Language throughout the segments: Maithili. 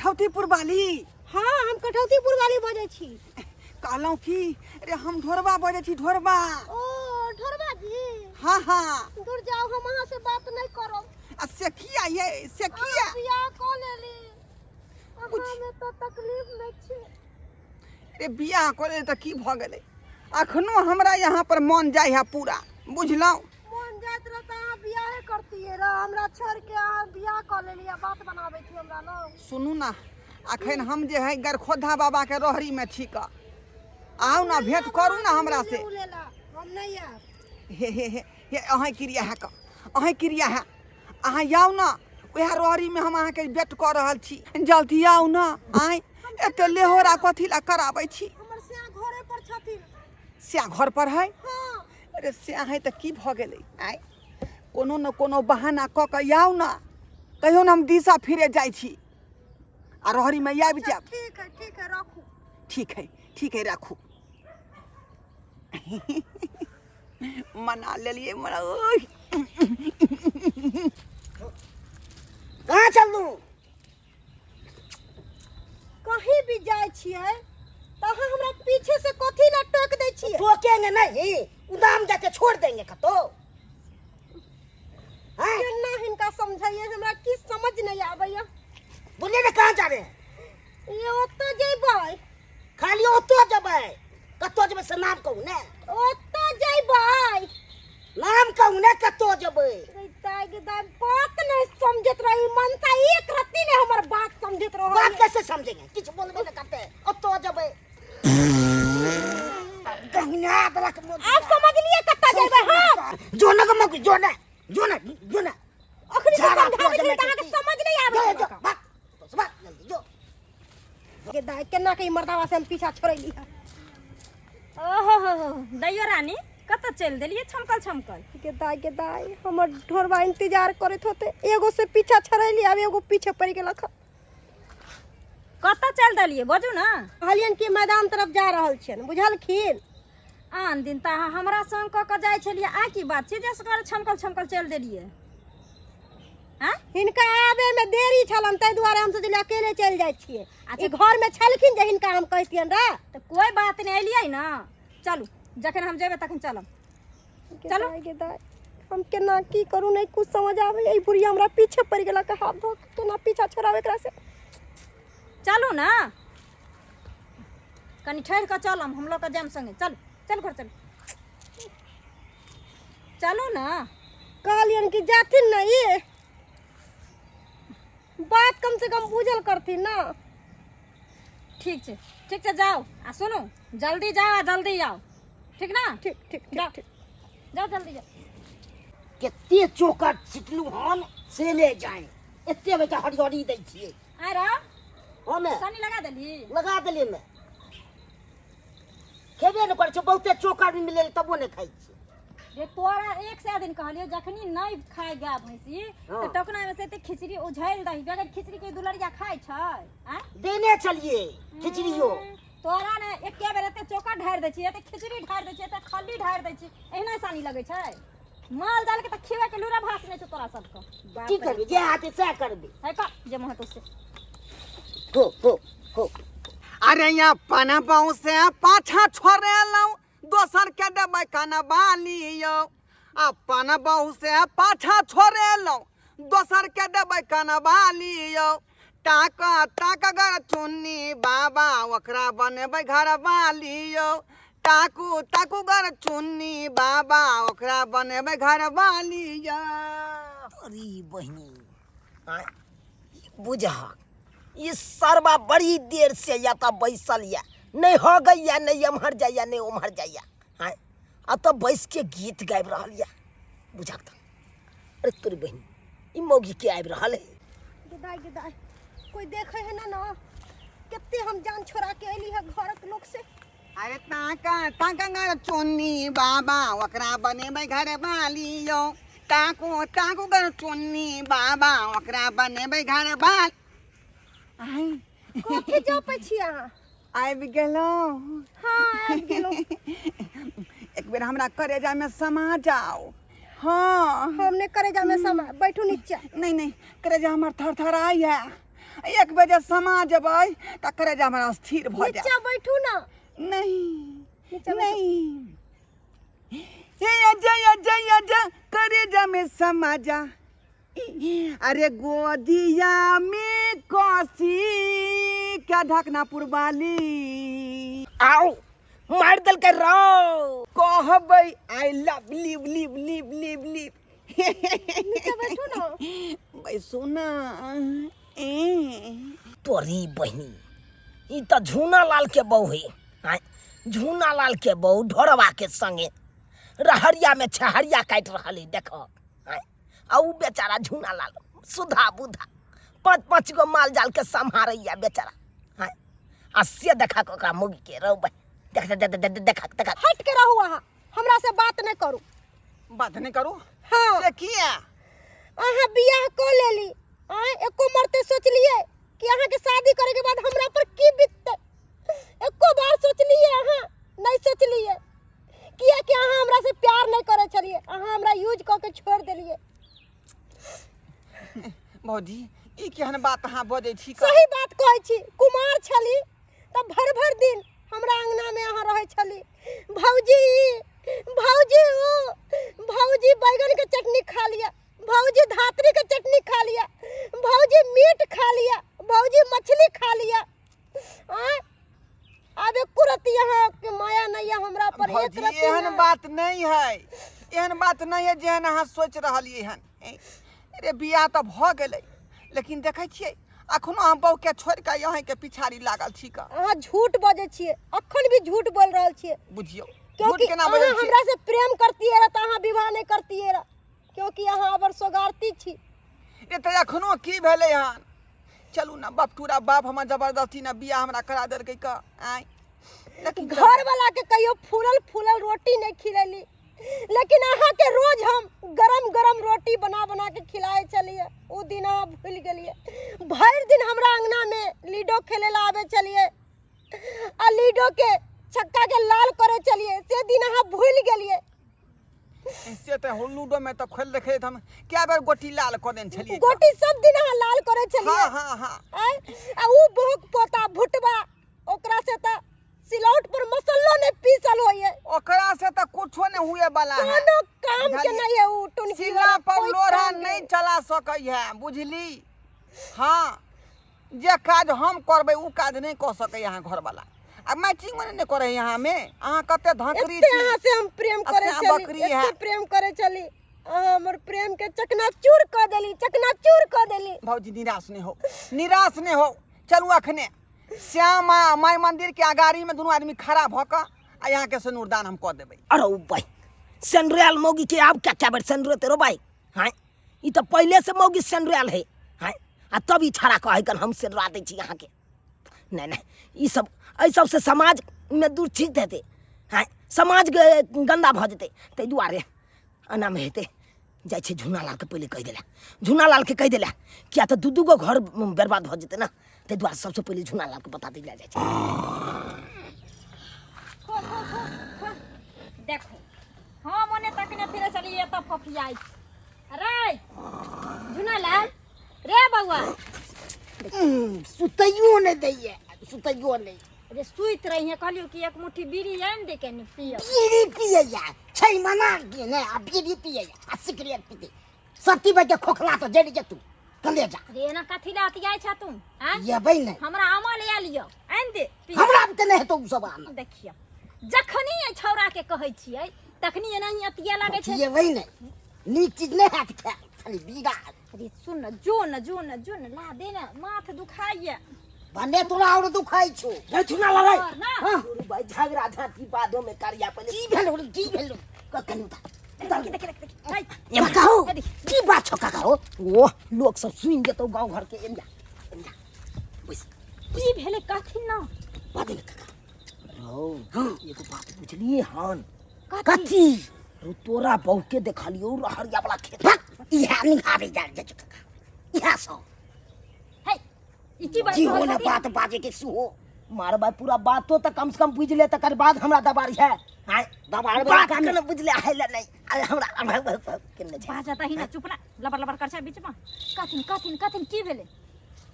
कठौतीपुर वाली? हाँ, हम कठौतीपुर वाली बजै छी। कहलहुँ की अरे, हम ढोरबा बजै छी, ढोरबा। ओ ढोरबा जी। हाँ हाँ। दूर जाओ, हम अहाँ से बात नहीं करब। आ से किया ये, से किया? अहाँ बियाह कऽ लेली, अहाँ में तऽ तकलीफ नहीं छी। अरे बियाह कऽ लेली तऽ की भऽ गेलै? अखनो हमरा यहाँ पर मन जाइ है पूरा, बुझलहुँ? मन जाइत रह तऽ अहाँ बियाहे करतियै रह, हमरा छोड़ के अहाँ बियाह कऽ लेली आ बात बनाबै छी हमरा लग। सुनू ना, अखन हम जे है गरखोधा बाबा के रोहरी में छी कऽ, आउ ना, भेंट करू ना हमरा से। हम नहीं आयब। हे हे हे हे, अहें क्रिया है कऽ, अहें क्रिया है, अहाँ आउ ना, वएह रोहरी में हम अहाँके वेट कऽ रहल छी, जल्दी आउ ना। आँय, एते लेहोरा कथी ला कराबै छी? हमर स्या घरे पर छथिन। स्या घर पर है? हाँ। अरे स्या है तऽ की भऽ गेलै? आँय, कोनो न कोनो बहाना कऽ कऽ आउ ना, कहियो ने हम दिशा फिरे जाइ छी आ रोहरी में आबि जायब। ठीक है, ठीक है, राखू। ठीक है, ठीक है, राखू। मना लेलियै, मना। ओय, कहाँ चललू? कहीं भी जाइ छियै तऽ अहाँ हमरा पीछे से कथी ला टोक दै छियै? टोकेंगे नहीं, उदाम जाके छोड़ देंगे कतो। हैं? केना हिनका समझाइए, हमरा की समझ नहीं आबैया। बोलिए ना, कहाँ जा रहे हैं? ये ओतऽ जेबै। खाली ओतो जेबै, कतो जेबै से नाम कहू ने। ओतऽ जेबै। नाम कहू ने, कतो जेबै? दाइ गे दाइ, बात नहीं समझत रही मनसा, एक रत्ती नहीं हमर बात समझत रहो। बात कैसे समझेंगे, किछु बोलबे न करते, ओतो जेबै गहना देलक। आप समझ लिए कतऽ जेबै? हाँ। जो न गमक, जो न, जो न, जो न। अखनी से झाड़ा समझाबै पूरा छी तऽ अहाँके जमा समझ नहीं आबै। जो जो भाग भाग जल्दी जो। गे दाइ, केना के ई मर्दावा से हम पीछा छोड़ैली है। ओहो हो हो, दैयो रानी, कतऽ चलि देलियै छमकल छमकल? गे दाइ, गे दाइ, हमर ढोरबा इंतजार करैत होते। एगो से पीछा छोड़ैली, आब एगो पीछे पड़ि गेलक। कतऽ चलि देलियै, बजू ने। कहलियनि कि मैदान तरफ जा रहल छियनि, बुझलखिन? आन दिन तऽ अहाँ हमरा संग कऽ कऽ जाइ छलियै, आ की बात छै जे असगर छमकल छमकल चलि देलियै? आँय? हिनका आबे में देरी छलन, ताहि दुआरे हम सोचलियै अकेले चलि जाइ छियै। अच्छा। ई घर में छलखिन जे हिनका हम कहितियनि रह। तऽ कोइ बात नहि, एलियै ने, चलू, जखन हम जेबै तखन चलब। गे चलू। दाइ, गे दाइ, हम केना की करू, नहि कुछ समझ आबै। ई बुढ़िया हमरा पीछे पड़ि गेलक, हाथ धो के केना पीछा छोड़ाबै एकरा से? चलू ने, कनि ठहरि कऽ चलब, हम लऽ कऽ जायब संगे। चलू, चलू, घर चलू, चलू ने। कहलियनि कि जाथिन ने, ई बात कम से कम बुझल करथिन ना। ठीक छै, ठीक छै, जाउ आ सुनू, जल्दी जाउ आ जल्दी आउ, ठीक ना? ठीक ठीक ठीक। जाउ। ठीक। जाउ, जल्दी जाउ। कते चोकर छिटलू हन से ले जाए, एते बेटा हरियरी दै छियै। आइ रह। हमे सानी लगा देली? लगा देलियै, मे खेबे नहि करै छै, बहुते चोकर भी मिले तबो नहि खाइ छै। जे तोरा एक सए दिन कहलियो, जखनी नहि खाय गाय भैंसी हाँ। तऽ टोकना में से एते खिचड़ी उझैल दही, बगैर खिचड़ी के दुलरिया खाय छै? आँय? देने छलियै खिचड़ियो। तोरा ने एके बेर एते चोकर ढारि दै छी, एते खिचड़ी ढारि दै छी, एते खल्ली ढारि दै छी, एहिना सानी लगै छै? माल जाल के तऽ खिबै के लूरा भास नहि छै तोरा सबके। की करबी, जे हाथे सएह करबी। है कर जे मुँह हेतौ से। हो हो हो। अरे अपन बहु से पाछा छोड़ेलहुँ, दोसर के देबै कनबाली यौ। अपन बहु से पाछा छोड़ेलहुँ, दोसर के देबै कनबाली यौ। ताक ताक गर चुन्नी बाबा, ओकरा बनेबै घरवाली यौ। ताकू ताकू गर चुन्नी बाबा, ओकरा बनेबै घरवाली यौ। अरे बहिनी, आँय, ई बुझहक ई सरबा बड़ी देर से या तऽ बैसल या, नहि हो गैया, नहि एम्हर जाइया, नहि ओम्हर जाइया। आँय, आ तऽ बैस के गीत गाबि रहल या, बुझहक तऽ। अरे तोरी बहिनी, ई मौगी के आबि रहल है? गे दाइ, गे दाइ, कोई देखे है ना ना, कते हम जान छोड़ा के अयली है घरक लोक से। अरे ताका ताका गर चुन्नी बाबा, ओकरा बनेबै घरवाली यौ। ताकू ताकू गर चुन्नी बाबा, ओकरा बनेबै घरवाली। आइ कथी जपै छी अहाँ? आबि गेलहुँ? हाँ, आबि गेलहुँ। एक बेर हमरा करेजामे समा जाओ। हाँ। हम नहि करेजा में समा, बैठू नीचा। नहीं नहीं, करेजा हमर थरथराइया। एक बजे समा जेबै तऽ करेजा हमरा स्थिर भऽ जायत। नीचा बैठू ना। नहीं। नीचा बैठू। नहीं, हे अजय अजय अजय, करेजा में समा जा, अरे गोदिया में कसी क्या ढकना पुरवाली। आउ मारि देलकै रौ। कहबै I love live live live live live. नीचा बैठू ना। बैसू ना। ए तोरी बहिनी, ई तऽ झूना लाल के बहू है। आँय, झूना लाल के बहू ढोरवा के संगे रहरिया में छहरिया काटि रहल है, देख। आँय, आ उ बेचारा झूना लाल सुधा बुधा पाँच पाँच गो माल जाल के सम्हारैया बेचारा। आँय, आ से देखा ओकरा मौगी के रौ बहिन, देख देख देख देख देख देख। हट के रहू अहाँ, हमरा से बात नहीं करू। बात नहीं करू? हाँ। से किया? अहाँ बियाह कऽ लेली, आँय एको मरते सोचलिए कि अहाँके शादी करे के बाद हमरा पर की बीतते? एको बार सोचलिए अहाँ? नहीं सोचलिए, किया कि अहाँ हमरा से प्यार नहीं करे छलिए, अहाँ हमरा यूज कऽ के छोड़ देलिए। भौजी, ई केहन बात अहाँ बजै छी? सही बात कहै छी। कुमार छली तऽ भरि भरि दिन हमरा अंगना में अहाँ रहै छली, भौजी ई, भौजी ऊ, भौजी बैगन के चटनी खा लिया, भौजी धात्री के चटनी खा लिया, भौजी मीट खा लिया, भौजी मछली खा लिया। आँय, आब एको रत्ती अहाँ के माया नहीं है हमरा पर, एक भौजी, रत्ती एहन नहि। बात नहीं है, एहन बात नहीं है जेहन अहाँ सोचि रहलियै हन। अरे बियाह तऽ भऽ गेलै, लेकिन देखै छियै अखनो हम बहू के छोड़ि कऽ अहाँके पिछाड़ी लागल छी कऽ। अहाँ झूठ बजै छियै, अखन भी झूठ बोल रहल छियै। बुझियौ झूठ क्योंकि केना अहाँ बजै छियै? हमरा से प्रेम करतियै रह तऽ अहाँ विवाह नहीं करतियै रह, क्योंकि अहाँ अबर सोगारती छी। रे तऽ एखनो की भेलै हन? चलू ने, बपटूरा बाप हमर जबरदस्ती ने बियाह हमरा करा देलकै कऽ। आँय, लेकिन घर वाला के कहियो फूलल फूलल रोटी नहीं खिलेली, लेकिन अहाँ के रोज हम गरम गरम रोटी बना बना के खिलाए छलिए। उ दिन अहाँ भूल गेलिए। भरि दिन हमरा अंगना में लीडो खेले ला आवे छलिए आ लीडो के छक्का के लाल करे छलिए, से दिन अहाँ भूल गेलिए। से तऽ लूडो में तऽ खोलि देखै हम कए बेर गोटी लाल कऽ देने छलियै। गोटी सब दिन अहाँ लाल करे छलिए। हाँ हाँ हाँ। आँय, आ उ बहुक पोता भुटबा, ओकरा से तऽ सिलौट पर मसल्लो नहीं पीसल होइए। ओकरा से तऽ कुछो नहीं हुए वाला है, कोनो काम के बुझलियै? नहीं है उ टुनकी सिला वाला, पर कोई लोढ़ा काम के नहीं चला सकै है, बुझली? हाँ, जे काज हम करबै उ काज नहीं कऽ सकै अहाँ घरवाला, आ मैचिंगो नहि करै यहाँ में। अहाँ कते धकरी एते छी। अहाँ से हम प्रेम आ करे श्याम छली, बकरी एते है। प्रेम करे छली, अहाँ हमर प्रेम के चकनाचूर कऽ देली, चकनाचूर कऽ देली। भौजी, निराश नहीं हो, निराश नहीं हो। चलू अखने श्यामा माई मंदिर के अगाड़ी में दुनू आदमी खड़ा भऽ कऽ आ यहाँ के सिनूरदान हम कऽ देबै। अरे भाई, सेंड्रियल मौगी के आब क्या क्या बेर सेंड्रो तेरो भाई। हाँ, ई तऽ पहिले से मौगी सेंड्रियल है। हाँ, आ तब ई छड़ा कहै कन हम सेंड्रा दै छी अहाँके। नहीं नहीं, ई सब एहि सबसे समाज में दूर ठीक हेतै। हाँ, समाज गंदा भऽ जेतै, ताहि दुआरे एनामे हेतै। जाइ छै झूना लालके पहिले कहि देला, झूना लालके कहि देला, किया तऽ दू दू गो घर बर्बाद भऽ जेतै ने, ताहि दुआरे सबसँ पहिले झूना लालके बता देल जाइ छै। खो खो खो खो। देखो, हम ओने तकने फिरे चलिए तब फफियाई। अरे झुनालाल रे बउआ। सुतैयो नहि दैये, सुतैयो नहि। अरे सुति रही है, कहलियो कि एक मुट्ठी बीड़ी आनि दे के पियो। बीड़ी पियैया छै मना के ने, आ बीड़ी पियैया आ सिगरेट पीते सती बजे खोखला तो जरि जेतू कलेजा। अरे एना कथी ला अतियाइ छा तुम? आँय? येबै नहि। हमरा अमल आयल यौ, आनि दे पियो। हमरा तऽ नहि हेतौ उ सब आनल। देखियौ, जखनी एहि छौड़ा के कहै छियै तखनी एनाही अतिया लागै छै। येबै नहि, नीक चीज नहि हैत खायल, खाली बीड़ा। अरे सुन न, जो न जो न जो न ला दे न, माथ दुखाइया। भने तोरा और दुखाइ छौ। रे चुना लड़ाई। और ना। हाँ। भाई झगड़ा झांटी बादो में करिया पहिले। की भेलो रे, की भेलो? कखन उतार। देखी देखी देखी देखी। हाय। ए काका हो, हे देखी। की बात छौ काका हो? ओ लोक सब सुनि जेतौ गांव घर के। एलिया एलिया बैस। की भेलै कहथिन न? बाजल काका। रौ, एगो बात बुझलिए हन? कथी? रौ, तोरा बहू के देखलियौ रहरिया वाला खेत। भक, इहा निहारे जा जा काका, इहा सब। हे, ई की बात जी हो कहै ने छथिन? बात बाजे के सुहो मारबा पूरा बातो त कम से कम बुझ ले, तकर बाद हमरा दबारी है। आय दबार बात के न बुझले है ले नहीं, अरे हमरा केने छै। बाजत ही ना, चुप ना, लबर लबर कर छै बीच में। कहथिन कहथिन कहथिन की भेलै?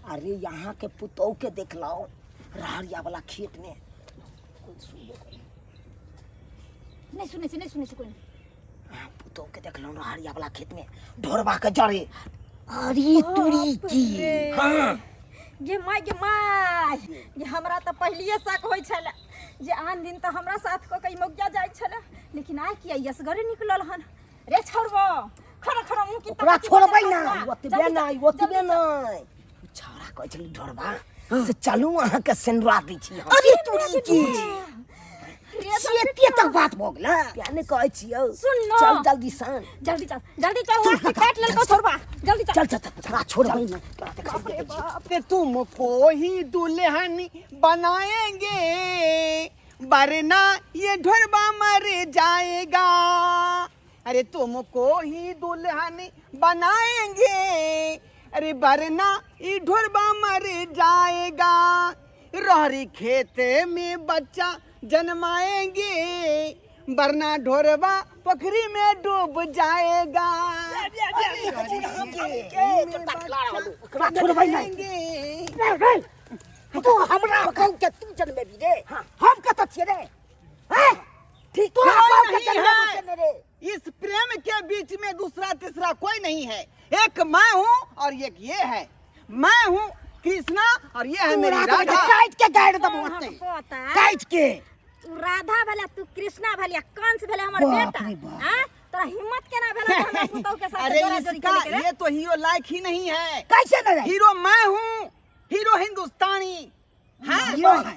अरे यहाँ के पुतोह के देखलहुँ रहरिया वाला खेत में। कोई सुनबो करे? नहि सुनै छै, नहि सुनै छै कोइ। अहाँ पुतोह के देखलहुँ रहरिया वाला खेत में ढोरबा के जरे। अरे तुरी की। हाँ गे माय, गे माय, गे हमरा तऽ पहिलिए शक होइ छलै जे आन दिन तऽ हमरा साथ कऽ कऽ ई मौगिया जाइ छलै, लेकिन आइ किया यसगरे निकलल हन? रे छोड़बो, खड़ा खड़ा मुँह की ओकरा तकै छी? छोड़बै बजल ना। खसबा। ओतबे जल्दी नहि, चल, ओतबे जल्दी चल। नहि, छौड़ा कहै छलै ढोरबा से चलू अहाँके सेंदुरा दै छी हम। अरे तुरी की रे से एते तक बात भऽ गेलै, किया नहि कहै छियौ? सुन न। चल जल्दी सन, जल्दी चल, जल्दी चल, लाठी काटि लेलकौ छोड़बा, जल्दी चल। चल चल चल, तोरा छोड़बै नहि, तोरा देखा रे बाप। ते तुमको ही दुल्हन बनाएंगे, वरना ये ढोरबा मर जाएगा। अरे तुमको ही दुल्हन बनाएंगे, अरे वरना ये ढोरबा मर जाएगा। रहरी खेत में बच्चा जन्माएंगे, वरना ढोरबा पोखरी में डूब जाएगा। ओकरा छोड़बै नहि। रे रे, तू हमरा कहू के तू जनमेबी रे? हम कतऽ छियै रे? हैं? ठीक, तोरा कोई बाप के नहीं जनमेबो है। केने रे? इस प्रेम के बीच में दूसरा तीसरा कोई नहीं है, एक मैं हूँ और एक ये है। मैं हूँ कृष्णा और ये है मेरी तोरा तो राधा। काटि के गाड़ि देबो ओतै। पोता। काटि के। तू राधा भेला, तू कृष्णा भेलिया, कंस भेले हमर बाप बेटा। रे बाप। हाँ, तोरा हिम्मत केना भेला जे हमरा पुतहु के साथ अरे जोड़ा जोड़ी इसका खेले के रे? ये तो हीरो लायक ही नहीं है। कैसे न रहे? हीरो मैं हूँ, हीरो हिंदुस्तानी। हाँ हीरो है।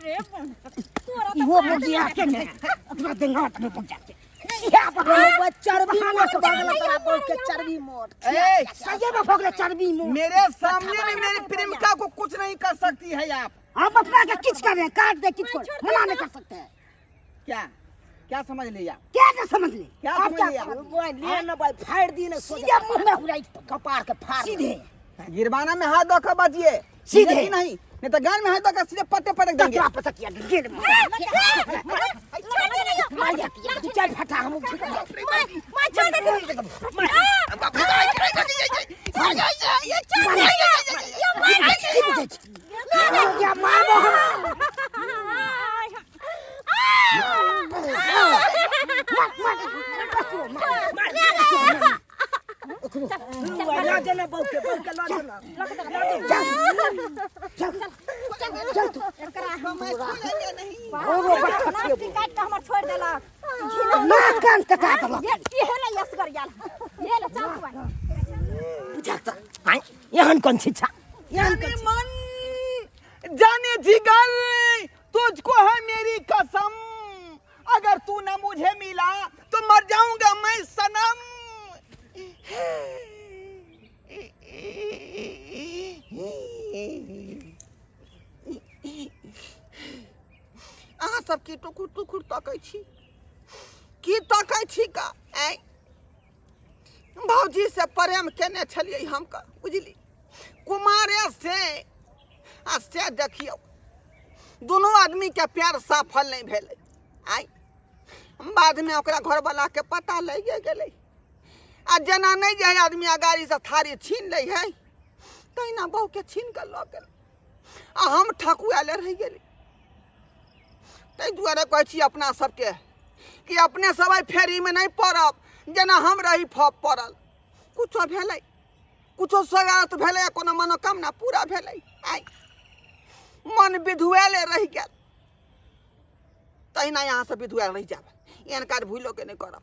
रे तोरा तऽ इहो साथ बुझिया के ने अपना देंगा में पहुंचा के इहा बगल चर्बी मोट बगल तोरा बोल के चर्बी मोट। ए, सही में भगले चर्बी मोट। मेरे सामने में मेरी प्रेमिका को कुछ नहीं कर सकती है आप। हम अपना के किच कर रहे हैं, काट दे किच को, मना नहीं कर सकते हैं। क्या क्या समझ लिया? क्या ना समझ ले? क्या आप समझ क्या लिया? समझ ले ना भाई, फाड़ दी ना सीधे मुंह में उड़ाई कपार के फाड़ सीधे। गिरबाना में हाथ धोकर बचिए सीधे। कि नहीं, नहीं तो गान में हाथ धोकर सीधे पत्ते पटक देंगे। तोरा पटकिया गिर मार जा तू, चल फटा हम। माँ छोड़ दे। या मारबो हम। मार मार मार ओकरो मार, लऽ जेना बहू के, बहू के लऽ जेना। चल चल चल तू। नाक काटि कऽ हमर छोड़ि देलक। नाक कान कटा देलक। ये ये ले यसगर यार, ये ले, चल तू आइ। बुझा तऽ आँय, एहन कोन शिक्षा, एहन जाने कोन? मन जाने जिगर तुझको है मेरी कसम, अगर तू न मुझे मिला तो मर जाऊंगा मैं सनम। अहाँ सब की टुकुर टुकुर तकै छी? की तकै छी का? आँय, भौजी से प्रेम केने छलियै हम का, बुझली, कुमारे से, आ से देखियौ दुनू आदमी के प्यार सफल नहि भेलै। आइ बादमे ओकरा घरवला के पता लागि गेलै, आ जेना नहि जे आदमी अगाड़ी से थारी छीन लै है, तहिना बहूके छीन कऽ लऽ गेल, आ हम ठकुआले रहि गेली। ताहि दुआरे कहै छी अपना सबके कि अपने सब एहि फेरीमे नहि पड़ब, जेना हम रही फप पड़ल। कुछो भेलै, कुछो स्वागत भेलै, आ कोनो मनोकामना पूरा भेलै? आइ मन विधुआले रहि गेल, तहिना यहाँ से विधुआल रहि जायब। एहन काज भूलो के नहि करब।